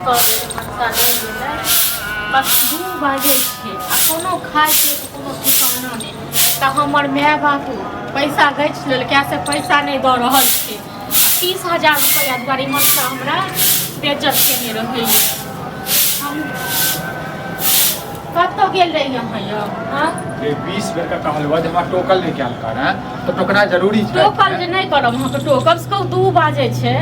मनसा नहि गेलै। बस 2 बाजै छै आ कोनो खायके कोनो ठिकाना नहि। तऽ हमर माय बाप पैसा गछि लेलकै से पैसा नहि दऽ रहल छै। 30,000 रुपैआ दुआरे मनसा हमरा बेज्जत केने रहैए। हम कतऽ गेल रही अहाँ यौ? हँ? रे, 20 बेर का कहलहुँ जे हमरा टोकल नहि कयल कर। हैं, तऽ टोकना जरूरी छै। टोकल जे नहि करब अहाँके टोक। कमसँ कम 2 बाजै छै,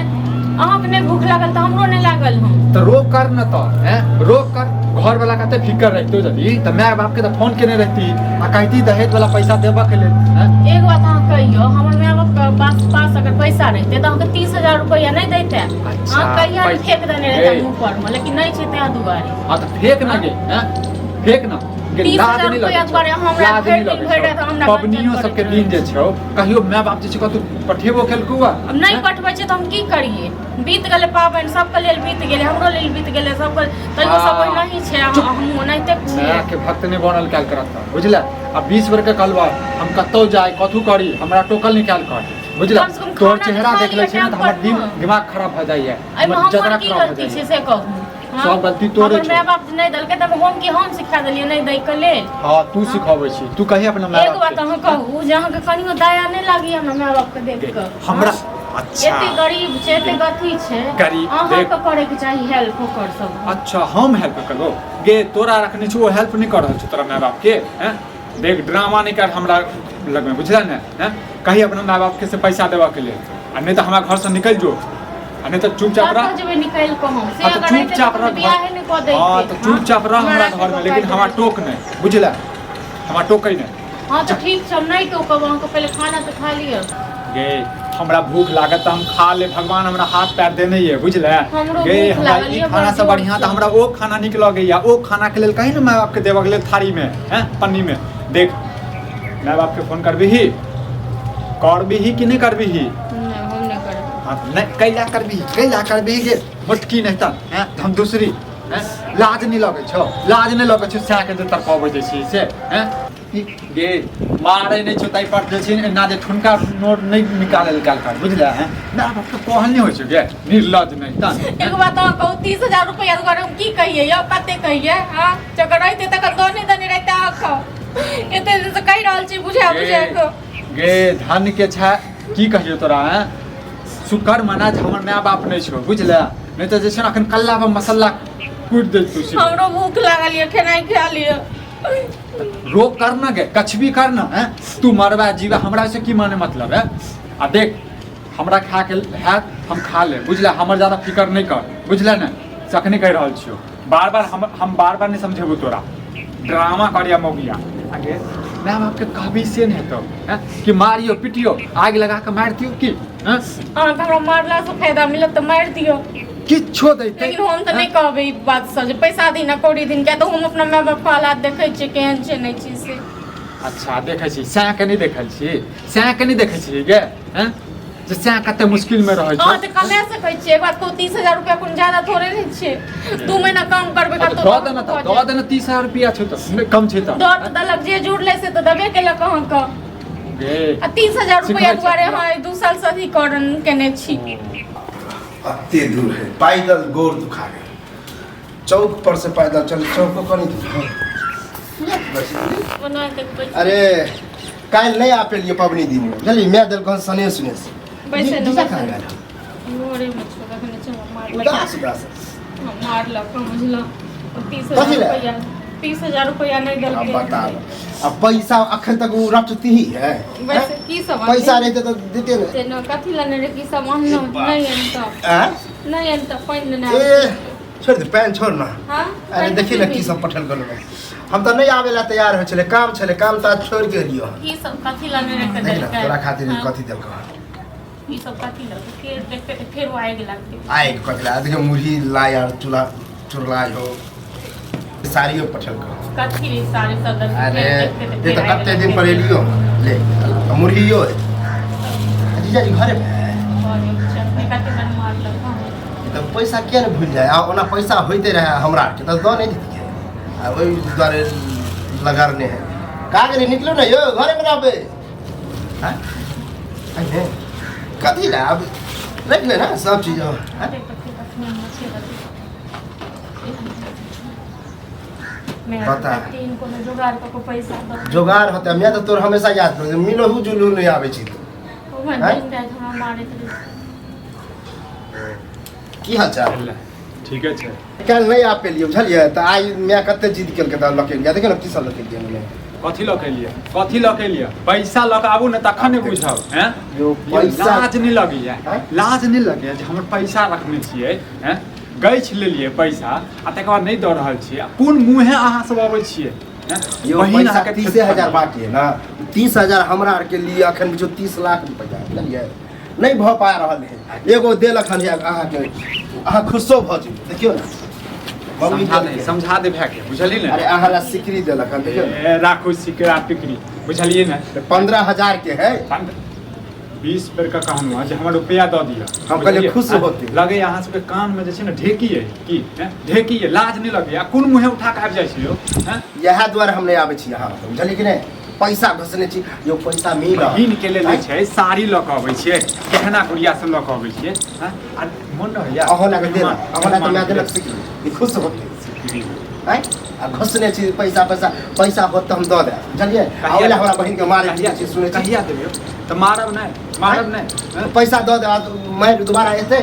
अहाँके नहि भूख लागल तऽ हमरो नहि लागल हँ। तऽ रोक कर न तऽ, हैं, रोक कर। घर वाला कते फिकर रहितो यदि तऽ माय बाप के तऽ फोन केने रहती आ कहती दहेज वाला पैसा देबऽ के लेल, हैं? एक बात अहाँ कहियौ, हमर माय बापके पास अगर पैसा रहितै तऽ अहाँके 30,000 रुपैआ नहि दैते? अहाँ कहिया ने फेक देने रहते मुँह पर मे, लेकिन नहि छै ताहि दुआरे। हाँ, तऽ फेक ना गे, हैं, फेक ना गे। तीस लाज हजार नहि रुपैआ लगै छौ? दुआरे हमरा लाज भरि नहि दिन लगै भरि छौ? राति हमरा पबनियो गंजन सबके करैत दिन रहै। जे छौ, कहियो माय बाप जे छै कतौ पठेबो केलकौ आ आब नहि पठबै छै तऽ हम की करियै? बीत गेलै पाबनि, सबके लेल बीत गेलै, हमरो लेल बीत गेलै, सबके। तैयो सब ओहिना ही छै आ हमहूँ ओनाहिते छियै। माय के भक्त नहि बनल कयल करत तऽ, बुझले? आ 20 बेर के कहलबा, हम कतौ जाय, कथू करी, हमरा टोकल नहि कयल कर, बुझले? कम से कम तोहर खाना चेहरा खा देख लै लिअ छै ने तऽ टाइम हमर पर ने। दिमाग खराब भऽ जाइए। एहिमे हमर हमर जतरा की खराब भऽ गलती छै जाइए। से कहू? हाँ? सब गलती तोरे हमर छौ। माय बाप नहि देलकै तऽ हम की, हम सिखा देलियै नहि दै के लेल? हाँ, तू सिखबै छी। तू कही अपना माय एक बाप बात के। अहाँ कहू जे अहाँके कनियो दया नहि लागैया हमरा माय बाप के देख कऽ? हमरा हाँ? अच्छा। एते गरीब छै, एते अथी छै। गरीब, अहाँके देख। करैके चाही हेल्प ओकर सब। अच्छा, हम हेल्प करबो? गे, तोरा रखने छौ, ओ हेल्प नहि कर रहल छौ तोरा माय बाप के, हैं? देख, ड्रामा नहि कर हमरा लगमे, बुझल ने? हैं, कही अपना माय बाप के से पैसा देबऽ के लेल आ नहि तऽ हमरा घरसँ निकलि जो आ नहि तऽ चुपचाप रह। कतऽ जेबै निकलि कऽ हम से? हाँ, तऽ अगर रहितै चुपचाप तऽ रह। बियाहे नहि कऽ दैते। हाँ, तऽ चुपचाप रह हमरा घरमे, लेकिन हमरा टोक नहि, बुझल? हमरा टोकै नहि। हँ, तऽ ठीक छै, हम नहि टोकब अहाँके। पहिले खाना तऽ खा लिअ। गे, हमरा भूख लागत तऽ हम खा ले। भगवान हमरा हाथ पैर देने ये, बुझले? हमरो गे, भूख हमरा लागल ई ये खाना बड़ से बढ़िया जोरसँ। तऽ हमरा ओ खाना नीक लगैया। ओ खाना के लेल कही ने माय बाप के देबऽ के लेल थारी में, हैं, पन्नी में। देख, माय बाप के फोन करबिही? करबिही कि नहि करबिही? नहि, हम नहि करब। हाँ, नहि कैला करबिही? कैला करबिही गे मोटकी? नहि तऽ, हैं, हम दूसरी, हैं? लाज नहि लगै छौ? लाज नहि लगै छौ सएह के जे तड़पबै जे छी से, हैं? ई गे, मारै नहि छौ ताहि पर जे छै एना जे ठुनका नोट नहि निकालल काल कर, बुझले? हैं, माय बाप के कहल नहि होइ छौ गे, निर्लज नहि तऽ। एक बात अहाँ कहू, 30,000 रुपैआ दुआरे हम की कहियै यौ? कते कहियै? हँ, जकर रहितै तकर दऽ नहि देने रहितै अहाँके? एते दिनसँ कहि रहल छी बुझा बुझा कऽ। गे, धन के छै, की कहियौ तोरा, हैं? शुक्र मना जे हमर माय बाप नहि छौ, बुझले? नहि तऽ जे छै ने अखन कल्ला पर मसाला कूटि दैत तू। हमरो भूख लागल यऽ, खेनाइ खा लिअ। रोक कर ना गे, कछ भी कर ना, हैं? तू मरबा जीवा हमरा से की माने मतलब है? आ देख, हमरा खा के हैत, हम खा ले, बुझले? हमर ज्यादा फिकर नहि कर, बुझले ने? से अखने कहि रहल छियौ बार बार, हम बार बार नहि समझेबो तोरा। ड्रामा करिया मौगिया। आगे माय बाप के कहबी से नहि हेतौ, हैं? कि मारियो पिटियो, आगि लगा के मारि दियौ की, हैं? अहाँके हमरा मारलासँ फायदा मिलत तऽ मारि दियौ। किछो दैतै। लेकिन हम तऽ नहि कहबै ई बात सब जे पैसा दिन आ कौड़ी दिन, किया तऽ हम अपना माय बापके हालात देखै छियै, केहन छै नहि छै से। अच्छा, देखै छी सएह के नहि देखल छी? सएह के नहि देखै छी गे, हैं, जे सएह कते मुश्किल में रहै अहाँ छै? तऽ कमा सकै छियै। एक बात कहू, 30,000 रुपया कोनो ज्यादा थोड़े नहि छै। 2 महीना काम करबै हाँ, तऽ कतौ दऽ देना तऽ, दऽ देना। 30,000 रुपया छौ तऽ नहि कम छै तऽ। दऽ तऽ देलक, जे जुड़लै से तऽ देबे केलक अहाँके। गे, आ 30,000 रुपया सिखबै छै दुआरे हमरा। अहाँ 2 साल से अथी कर केने छी। अते दूर है, पैदल गोर दुखा गेल। चौक पर से पैदल चल, चौको कनी दूर है। बना के पैसा। अरे, काल्हि नहि आ पेलियै पबनी दिन में, बुझलियै? माय देलकन सने सुने से। बैसे ने। जीजा बैसे कहाँ ने। गेल? घरेमे छौ, देखने छै मारलक। उदास उदास। मारलक, बुझलहुँ? तीस कथी हजार लए? रुपैआ, 30,000 रुपैआ नहि अब देलकै। बताब, अब पैसा अखन तक ओ रटती ही है? वैसे हैं? की सब पैसा रहते तऽ देते ने। से न, कथी लेने रहे? की सब अनलहुँ? नहि अनतऽ? आँय? नहि अनतऽ? पानि लेने ए आबै। छोड़ दे, पानि छोड़ ना। हाँ। अरे, पानि देखी ने पीबी। की सब पठल गेल। हम तऽ नहि आबै लए तैयार होइ छलै, काम छलै, काम तऽ आज छोड़ि के एलियो हन। की सब कथी लेने रहे देख ने। देलकै? तोरा खातिर। हाँ, कथी देलकौ हन? ई सब कथी लगतै? फेर देखते तऽ फेर आगि लगतै। आगि कथी ला? देखियौ, मुरही लाइ आर चूल्हा चुरलाइ हो, साड़ियो पठेलकौ। कथी साड़ी सब देलकै? अरे, फेर देखते तऽ ये फेर तऽ आगि कते दिन लगतै। पर एलियो। ले, आ मुरहियो है। आ जीजाजी घरे पे है? घरे छै। अपने कते बेर मारलक हँ। तऽ पैसा किया ने भूलि जाय? आ ओना पैसा होइते रहै हमरा आरके तऽ दऽ नहि देतियै, आ ओहि दुआरे लगरने है। का गेलै? निकलू ने यौ, घरेमे रहबै? आँय? आँय ने? कथी लए? आब रखि ले ने सब चीज, आँय? कते कते कखने छै। मैं बता। तीन कोनो जोगाड़ कऽ के पैसा दऽ जोगाड़ होतै मैं तऽ तोर हमेशा याद करै मिलहु जुलहु नहि आबै छी तू ओहो आँय? दिन राति हमरा मारैत रहै की हाल चाल ठीके छै काल्हि नहि आबि पेलियै बुझलियै तऽ आइ माय कते जिद केलकै तऽ लऽ के एलियै देखियौ ने की सब लऽ के एलियै हमे। कथी लऽ के एलियै कथी लऽ के एलियै पैसा लऽ के आबू ने तखन ने बुझब हैं यौ पैसा लाज नहि लगैया आँय? लाज नहि लगैया जे हमर पैसा रखने छियै हैं गैछ लेलियै पैसा आ तकर बाद नहि दऽ रहल छियै आ कोन मुँहे अहाँ सब अबै छियै हैं? यौ बहिन पैसा अहाँके 30,000 बाकी है ना 30,000 हमरा आरके लिए अखन बुझियौ 30 लाख रुपैआ बुझलियै नहि भऽ पा रहल है एगो देलक हन अहाँके अहाँ खुशो भऽ जेबै देखियौ ने मम्मी समझा दे देलकै। समझा दे भाय के बुझलियै ने अरे अहाँ ला सिकरी देलक हन देखियौ ने ए, राखू सिकरा पिकरी बुझलियै ने 15,000 के है 20 बेर के कहलहुँ हँ जे हमर रुपया दऽ दिअ हम कहलियै बुझलियै? खुश होती। लगैया अहाँ सबके कान में जे छै ने ढेकी अइ की हैं? ढेकी अइ लाज नहि लगैया कोन मुँहे उठा कऽ आबि जाइ छी यौ हैं? इएह दुआरे हम नहि आबै छी अहाँ ओतऽ, बुझलियै कि नहि पैसा घसने छी यौ पैसा मिल बहिन के लेल जे छै साड़ी लऽ कऽ अबै छियै गहना गुड़िया सब लऽ कऽ अबै छियै हैं? आ मोन रहैया अहाँ लए देलक अहाँ लए तऽ माय देलक सिकरी ई खुश होतै आँय आ घसने छी पैसा पैसा पैसा होत तऽ हम दऽ देब बुझलियै आ ओहि लए हमरा बहिनके मारै छी सुनै छी कहिया देबै तऽ मारब नहि मारब नहि हैं? पैसा दऽ देब मारि दोबारा एतै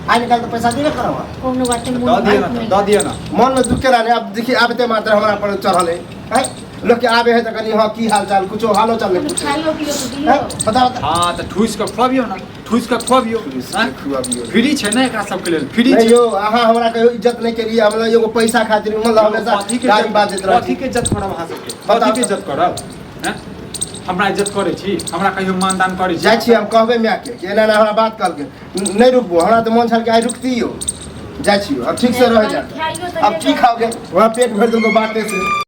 आइ निकाल तऽ पैसा देबे करब अहाँ। कोनो बात नहि दऽ दिअ ने दऽ दिअ ने मनमे दुख केना नहि आब देखिए आबिते मात्र हमरा पर चढ़ल है आँय लोकके आबे है तऽ कनि हँ की हाल चाल कुछो हालो चाल नहि पूछे खाइयो पियो तऽ दियौ आँय बता बता हँ तऽ ठूसि कऽ खुअबियौ ने ठूसि कऽ खुअबियौ आँय? खुआबियौ फ्री छै ने एकरा सबके लेल फ्री नहीं छै यौ अहाँ हमरा कहियो इज्जत नहीं केलियै हमरा एगो पैसा खातिर मतलब हमेशा कथी के गाली इज्जत बाजैत रहै कथी छी के इज्जत करब अहाँ सबके बताउ कथी के तऽ। इज्जत करब हैं? हमरा इज्जत करै छी हमरा कहियो मानदान करै छी जाइ छी हम कहबै मायके कि एना एना हमरा बात कहलकै नहि रुकबो हमरा तऽ मन छल कि आइ रुकतियो जाइ छी अब ठीक से रह जा खाइयो तऽ अब की खाओगे वहाँ पेट भरि देलको बाटे से।